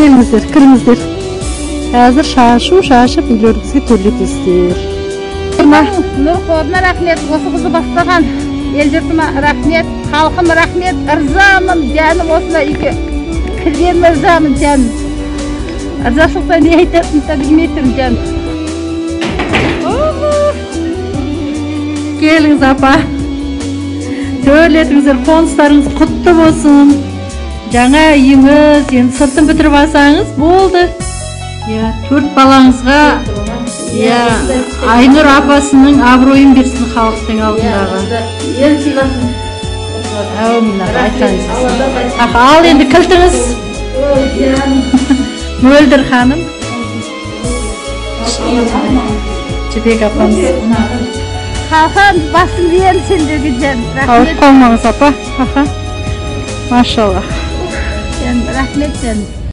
Келіңіздер, кіріңіздер. Қазір шашу шашып үйлеріңізге төрлетесіздер. Нұр қорына рахмет, осы қызды бастаған ел жұртыма рахмет, халқым рахмет, ырзамын жаным, осындай үйге кіргеніме ырзамын жаным. Ырзашылықтан не айтатынымды да білмей тұрмын жаным. Келіңіз апа. Төрлетіңіздер, қоныстарыңыз құтты болсын. Жаңа үйіңіз, енді сыртын бітіріп алсаңыз болды. Иә, 4 балаңызға, иә, Айнұр апасының абыройын берсін халықтың алдындағы. Ел сыйласын. Әумин, апа, айтқаныңыз. Аха, ал енді кілтіңіз. Мөлдір ханым. Жібек апамыз. Халқым басын иемін сендерге жаным. Рахмет. Ауырып қалмаңыз апа. Аха. Машаллах. Жаным, рахмет жаным.